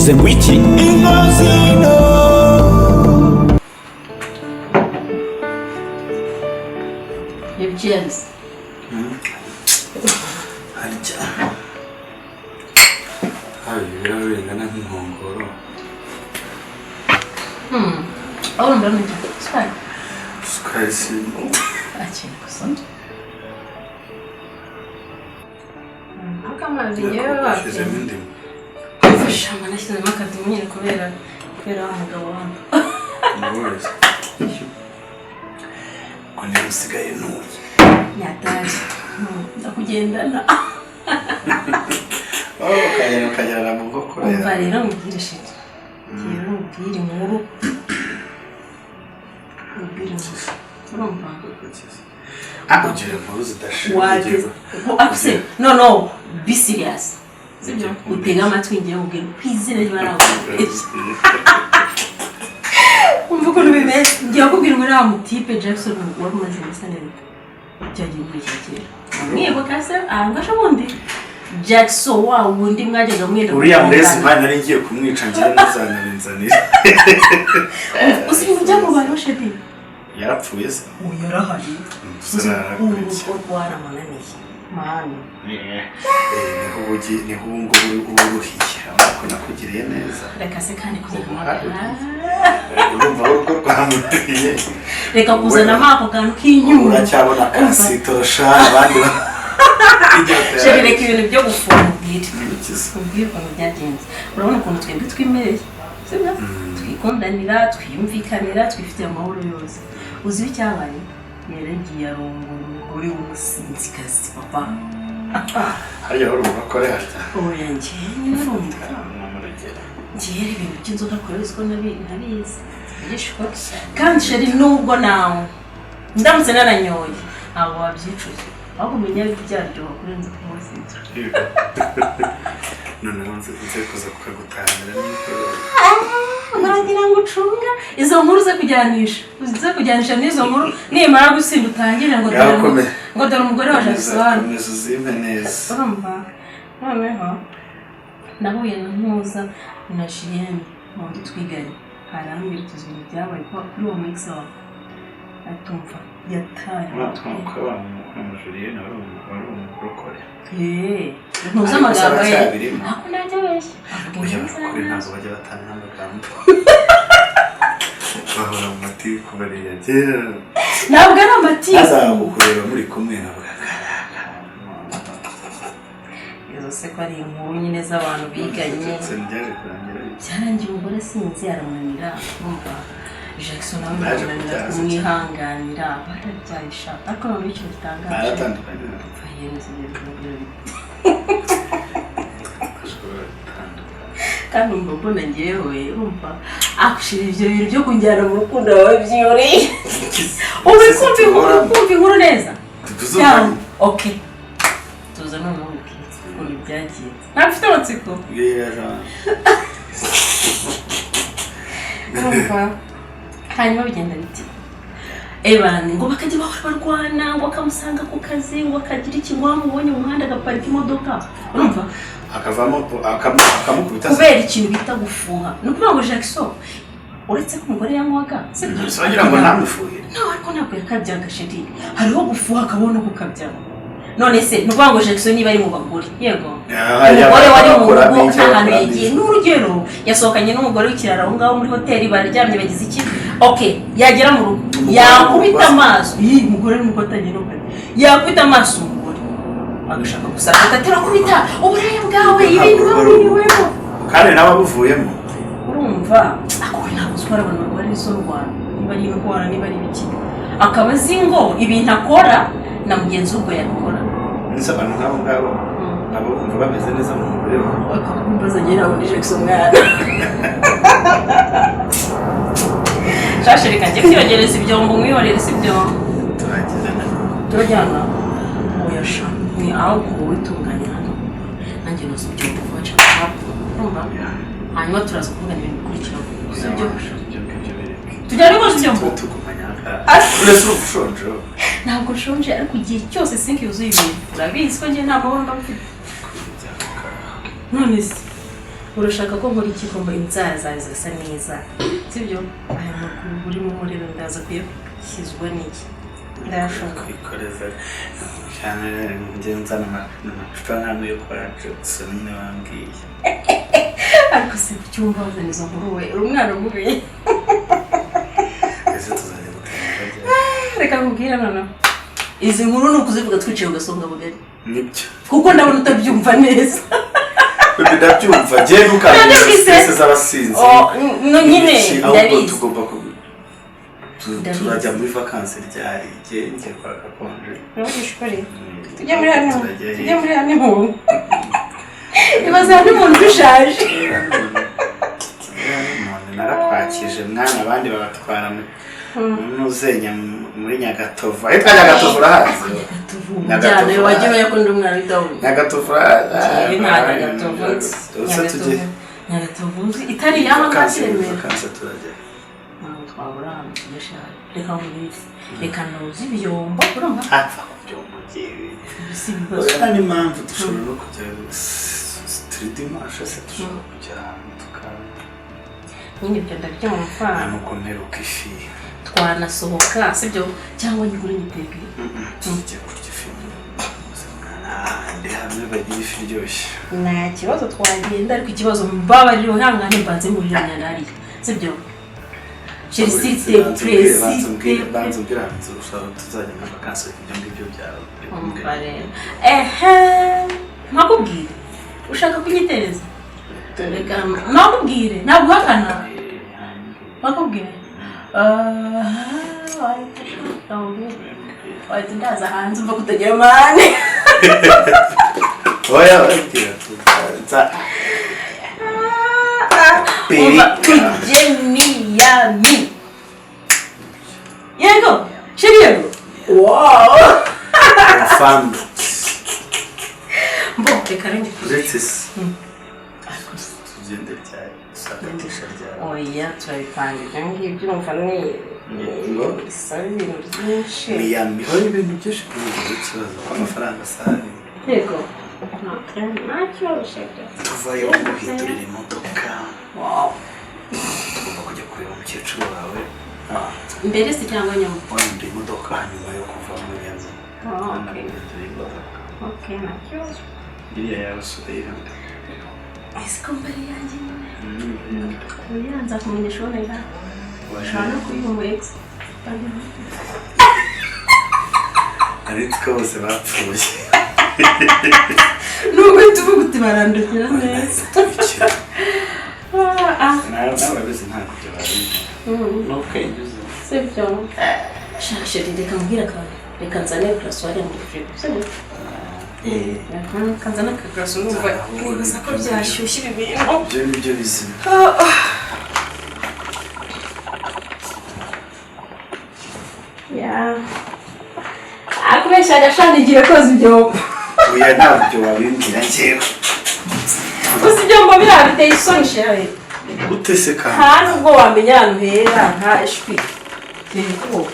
Uvuze ngo iki? Inkozino. Cheers. Harya haba ibirahuri bingana nk'inkongoro. Urumva rumenya sukari. Isukari si Akira gusa. Ariko amazi ngewe ushyizemo indimu. Mfasha, nashyizemo akadimu nyine kubera wa mugabo wabo. Wese ko niba usigaye ntuye. Nyatari ndakugendana. Ukagenda ukagerana mu nkokora. Umva yawe. Rero mubwire shit, rero mubwire inkuru, mubwire inkuru, urumva? Ah, ugira inkuru zidashira. Wageze akuse. No, no, be serious, sibyo? Utega amatwi, ngiye mubwira ku izina ry'Imana. Umva ukuntu bimeze, ngiye kubwira ngo uriya mutipe Jackson wari umaze iminsi neza cyagiye muri cya kera, mwibuka se ahangasha bundi Jackson wa wundi mwajyaga mwenda Uriya murezi. gukundana? Imana, nari ngiye kumwica ngira ntuzanabinzanire. Uzi ibintu byamubayeho, shedi? Yarapfuye se? Uyu yarahari. Gusa narakurikiye. Urugo rwaramunaniye mani. Niho ubugi, niho ubu ngubu uba uruhiye, ariko nakugiriye neza. Reka se kandi kuzana Ubu amagara. Urumva urugo rwamunaniye. Reka kuzanamo ako kantu k'inyuma. Uracyabona kasitorosha abandi Sheri, reka ibintu byo gufunga, ubwire. Ntibikize. Ubwire ukuntu byagenze. Urabona ukuntu twebwe twimereye, sibyo? Twikundanira, twiyumvikanira, twifitiye amahoro yose. Uzi icyabaye? Yaragiye arongora umugore w'umusinzikazi, papa. Harya wari umurokore harya? Oya, njyewe urumva N'urugero. Njyewe ibintu by'inzoga kure ko ntabizi. Mvugisha ukuri. Kandi sheri, nubwo nawe ndamutse nananyoye ntabwo wabyicuza, ahubwo umenya byaryoha kurenza kunywa sidra. Noneho nze kuza kukagutangira nimugoroba. Uragira ngo ucunga izo nkuru ze kujyanisha n'izo nkuru, nimara gusinda utangire ngo dore Ngaho komeza. ngo dore umugore wa Jackson. Komeza uzimpe neza. Urumva, noneho nahuye na Ntuza na Julienne wundi twiganye, arambwira tuzi ibintu byabaye kuri uwo mix wawe, atumva yataye amatwi. Wa mujuriyene wari umurokore? Yeee, ntuzi Ariko amagambo ye. aracyabirimo. Ntabwo najya abeshya, avuga Oya, inkuru abarokore za ntabwo bajya batana n'amagambo, bahora mu matiku bariya kera. Ntabwo ari amatiku. Ntazakukureba muri kumwe nkavuga. Izo se ko ari inkuru nyine z'abantu biganye. Jackson byaje kurangira bite? Byarangiye umugore asinze aramunanira, urumva Jackson nawe Baje biramunanira kubyaza. kumwihanganira, barabyaye sha. Ariko noneho ikintu gitangaje, Baratandukanye? yemeza ibintu Bashobora gutandukana. Kandi umva mbona ngewe, urumva akushira ibyo bintu byo kunjyana mu rukundo wawe byiyoreye, uri kumva inkuru neza. Tuzumva. Cyangwa okay, tuza noneho ubwire ukuntu byagenze, ntabwo ufite amatsiko? Bwira. Urumva, hanyuma bigenda biti ebani ngo bakajya bahora barwana, ngo akamusanga ku kazi, ngo akagira iki, ngo wamubonye mu muhanda agaparika imodoka, urumva? Akavamo akamukubita se? Kubera ikintu bita gufuha. Ni ukuvuga ngo Jackson, uretse ko umugore yanywaga, sibyo? Ese wagira ngo ntamufuhire? No, ariko ntabwo yakabyaga, sheri. Hariho gufuha akabona gukabya. None se ni ukuvuga ngo Jackson niba ari mu bagore, yego, umugore wari mu rugo nta hantu yagiye, n'urugero yasohokanye n'umugore w'ikirara aho ngaho muri hoteli, bararyamye, bagize iki, ok, yagera mu rugo Umugore yakubita w'umugore. amaso iyi umugore n'umugore atangiye no kujya, yakubita amaso umugore agashaka gusaka, ati: "Turakubita uburaya bwawe, ibintu waburiwemo." Kandi nawe abuvuyemo. Urumva ako we ntabwo uzi ko hari abantu barwara izo ndwara, niba ari indwara, niba ari ibiki, akaba azi ngo ibintu akora na mugenzi we ubwo yabikora. Ndetse abantu nk'abo ngabo nabo bumva bameze neza mu mubiri wabo. Akambaza njye ntabwo ndi Jackson mwana. Shashe, reka njye kwiyogereza ibyombo, mwihorere, si byo? Turagirana. Turajyana. Oya sha, ni aho wowe tunganya hano, nanjye noza ibyombo vuba cyane, urumva? Hanyuma turaza kuvugana ibintu bikurikiraho, si byo? Ibyo ngibyo bireke. Tujyane koza ibyombo. Tuba tugumanya aha. Uretse urumva ushonje wowe. Ntabwo nshonje, ariko igihe cyose sink yuzuye ibintu, urabizi ko njye nta mahoro mba mfite. None se Urashaka ko nkora iki ko inzara zawe zigasa neza, sibyo? Aya maguru urimo umuriro ndaza kuyashyizwa n'iki? Ndayashaka. Kwikoreza cyane, njye nzana amacupa nk'amwe yo kwa Jackson nyine wambwiye. Ariko si kucyumva wazana izo nkuru we, uri umwana mubi. Ese tuzajya gutembera ryari? Reka nkubwire noneho, izi nkuru ni ukuzivuga twicaye ugasonga bugari. Nibyo. Kuko ndabona utabyumva neza. Bébé, ndabyumva, njye ntukabwire. Ndabyumvise. Stress z'abasinzi. Oh, no nyine. Iki, ahubwo Ndabizi. tugomba ku Ndabizi. Turajya muri vacances ryari? Njye ngiye kwa gakonje. Uravugisha ukuri? Tujye muri honeymoon. Turajya Tujye muri honeymoon. Ibaze honeymoon dushaje. Umuntu narakwakije mwana, abandi babatwara nuzenya muri Nyagatovu. Ahitwa Nyagatovu urahazi? Nyagatovu. Nyagatovu. Njyana wajya umenya ko ndi umwana w'idawuni. Nyagatovu urahazi? Njyewe nta Nyagatovu nzi. Uze tujye. Nyagatovu nzi itari yaba Vacances, ntakiremera. vacances turajya. Ntabwo twabura ahantu tujya shaje. Reka nkubwire, reka noze ibyombo, urumva? Apfa ku byombo ngewe. Ibi si ibibazo. Oya, n'impamvu dushobora no kujya turi dimanche se, dushobora kujya ahantu tuka Nyine ibyo ndabyumva. Nta nuko mperuka ifi. Twanasohoka, sibyo? Cyangwa nyigure nyiteke. Tujya kurya ifi ndi hamwe bagira ifi iryoshye. Nta kibazo, twagenda, ariko ikibazo, mbabarire, wihangane mbanze ngurire imyanda hariya, sibyo chéri? S'il te plaît, s'il te plaît. Banza umbwire ahantu ushobora tuzajya muri vacances, ibyo ngibyo byawe. Umva rero, ehe, nkakubwire, ushaka kunyitereza? Reka nakubwire, ntabwo uhakana, nakubwire. Wahita undaza hanze, umva kutagira amahane. Oya, urabwira tuza. Umva, tujye Miami. Yego chéri, yego, wow. Family. Mbo reka rero njye. Uretse se Ariko se, tugende ryari? Tuzakatisha ryari? Oya, turabipanga ibyo ngibyo, urumva ni Ngo? bisaba ibintu byinshi. Miami ho ibintu byinshi, ntabwo ikibazo ko amafaranga asahari. Yego, nta kibazo chéri. Tuvayo nguhindurira imodoka. Wow. Tugomba kujya kureba umukecuru wawe. Mbere se cyangwa nyuma? Wahinduye imodoka hanyuma yo kuva muri Miami. Ah, okay. Naguhindurira imodoka. Okay, nta kibazo. Iriya yawe usubire. Ese ko mbari yanjye nyine? Oya, nzakumenyesha ubona ngaha ushobora no kuyiha umu ex. Ariko ko bose bapfuye. Nubwo tuvuga uti barandukira neza. Ah, ah. Nawe urabizi, ntabwo ibyo babizi n'ubwenge uzi. Sibyo chéri, reka mbwire akantu, reka nzane glaçon muri firigo, sibyo? Reka nzane aka glaçon, ndumva nibaza ko byashyushye ibi bintu. Ibyo ni byo bizima. Ya, akubeshya agashana igiye koza ibyombo. Oya, ntabyo wabimbwira njyewe. Gusa ibyombo biriya biteye isoni chéri. Gute se kandi? Nta nubwo wamenya ahantu hera nta ishwi. Biteye ubwoba.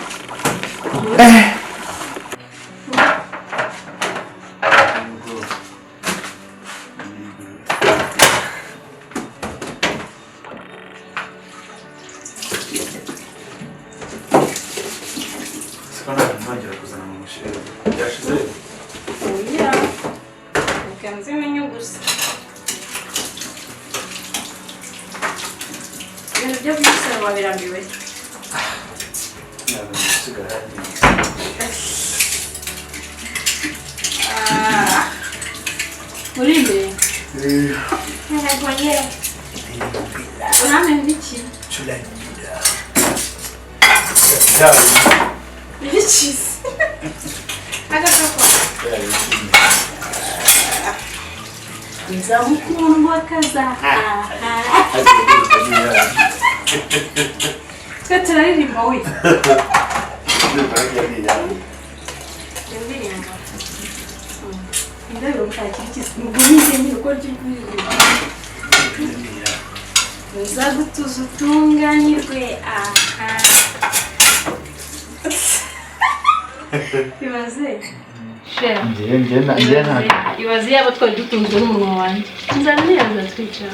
Siko ntabwo nzongera kuzana mu mushinga byashize. Oya, reka nzimenye gusa ibintu byo kuyisaba wabirambiwe. Ntabwo nsigara. Uri imbere. Yego ye, uramenya iki? Turagira. Ibiki se? Agakoko nzamukundwa kaza. Twe turaririmba we. Indirimbo indabyo mushakira iki? Ubwo ni njye nyine uko ryo kuririmba nzagutuza utunganyirwe. Aha, bibaze. Njye nta Ibaze yaba twari dutunzwe n'umunwa wanjye. Inzara ntiyazatwica.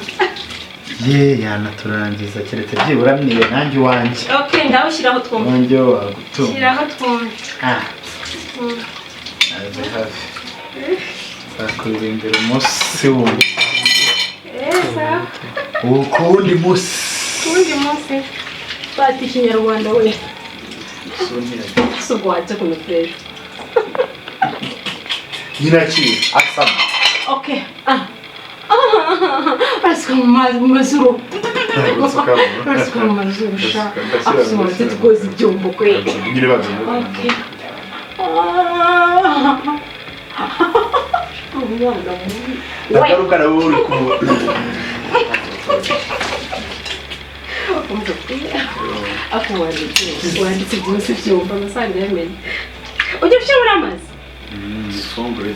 Ye, yanaturangiza keretse byibura mwiye nanjye iwanjye. Okay, ngaho shyiraho twumve. Iwanjye wagutunga. Shyiraho twumve. Ah. Aze hafi. Nzakuririmbira umunsi wundi. Eza. Ukundi munsi. Kundi munsi. Bati ikinyarwanda we. Si ubwo wajya kumufresha. Nyinaki asama. Okay. Ah. Barasuka mu mazuru. Barasuka mu mazuru sha. Asoma tukoze ibyombo kwe. Nyine bazi. Okay. Umwana mubi. Ndagaruka nawe uri ku. Ako wanditse byose byumva amasaha yamenye. Ujya ushyira muri amazi? Ifunguro.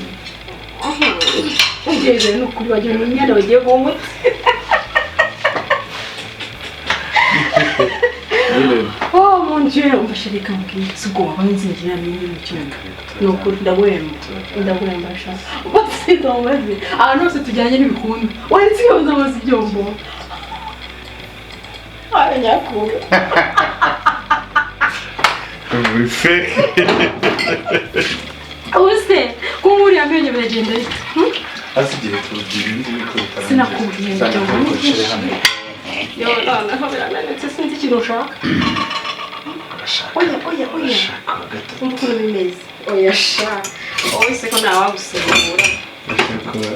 Ugeze ni ukuri wagira ngo umwana bagiye guha. Oh mon Dieu, umva reka mbwira. Si ubwo wabaye inzingira nini mu cyumba. Ni ukuri ndaguhemba. Ndaguhemba sha. Basiga mubaze. Ahantu hose tujyanye n'ibikunda. Wanditse yoza amazi ibyombo. Abanyakuru. Uri fake. Ubuse kunkuriye amenyo biragenda bite? Asigiye tugira ibindi bikora. Sinakubwiye ngo ni. Yo, noneho biramenetse sinzi ikintu ushaka. Oya, oya, oya. Umva ukuntu bimeze. Oya sha. Wowe se ko ntawagusembura.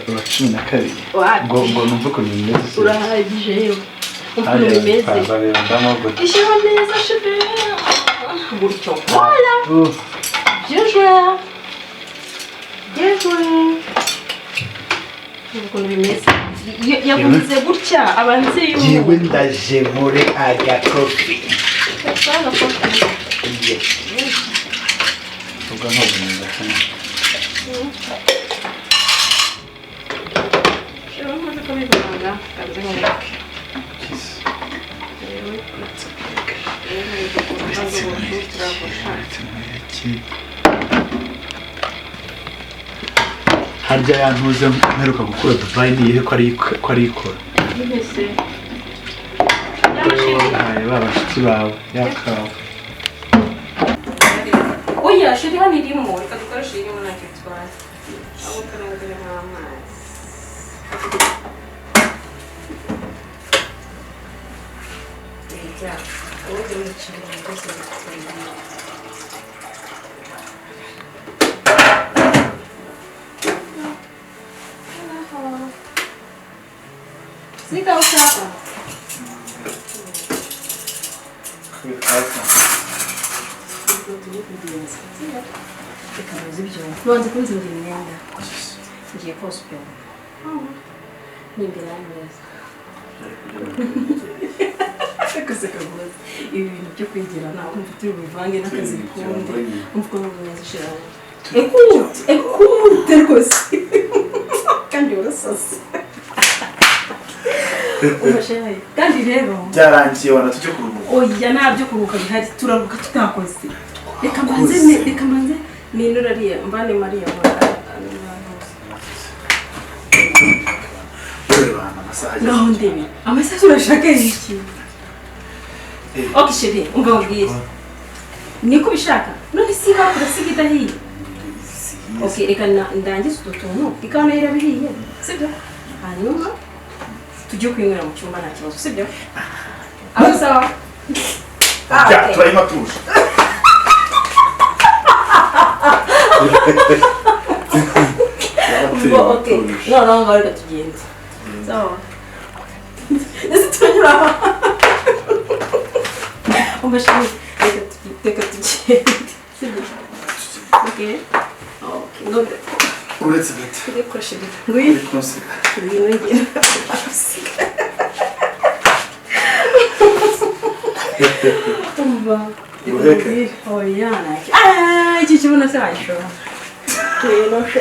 Urashaka uwa 12. Ngo numve ukuntu bimeze. Urahagije yewe. Umva ukuntu bimeze. Ishyiraho neza shebe. Gutyo. Voilà. Bien joué. Bien joué. Umva ukuntu bimeze. Yaguze gutya abanze yuko. Yewe ndaje muri agakofi. Ubwo ntabwo ndakana. Harya yantuze mperuka gukura Dubai niyihe ko ari ikora. Ba bashitsi bawe yakawe. Oya, shiri hano irimo, reka dukoreshe irimo ntacyo bitwaye. Aho turongeremo amazi. Zikawushaka. Nonze kunzingira imyenda. Ngiye koza ibyombo. N'imbere y'ameza. Guseka rwose. Ibi bintu byo kwigira ntabwo mfite ubuvange n'akazi bikunde. Umva uko bimeze shiraho. Écoute, écoute rwose. Kandi urasase. Kandi rero byarangiye wana tujye kuruhuka. Oya ntabyo kuruhuka bihari, turaruhuka tutakoze. Reka mbanze ninura ariya mbane Mariya ngaho ndebe amasaha urashaka iki? Ok chérie, umva nkubwire. Niko ubishaka none si bakura siga idahiye. Ok reka ndangize utu tuntu ikawa nayo irabihiye sibyo? Hanyuma tujye kwinywera mu cyumba nta kibazo sibyo? Aho sawa? Turayima tuje. Ok, noneho ngaho reka tugende. Sawa. Ese turanyura aha. Umva chérie, reka tugende. Sibyo? Ok. Ok, ngo uretse gato. Reka chérie. Ngwino. Ngwino ngwino. Umva. Uheke. Oya ntacyo. Ah, iki kibuno se wagishobora. Ngwino sha.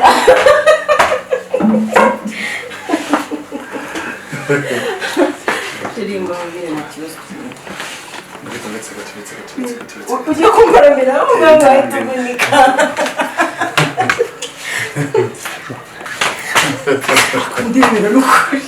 Chérie mbabwire nta kibazo. Ujya kumparamira muganga ahita avunika. Ndebera n'ukuri.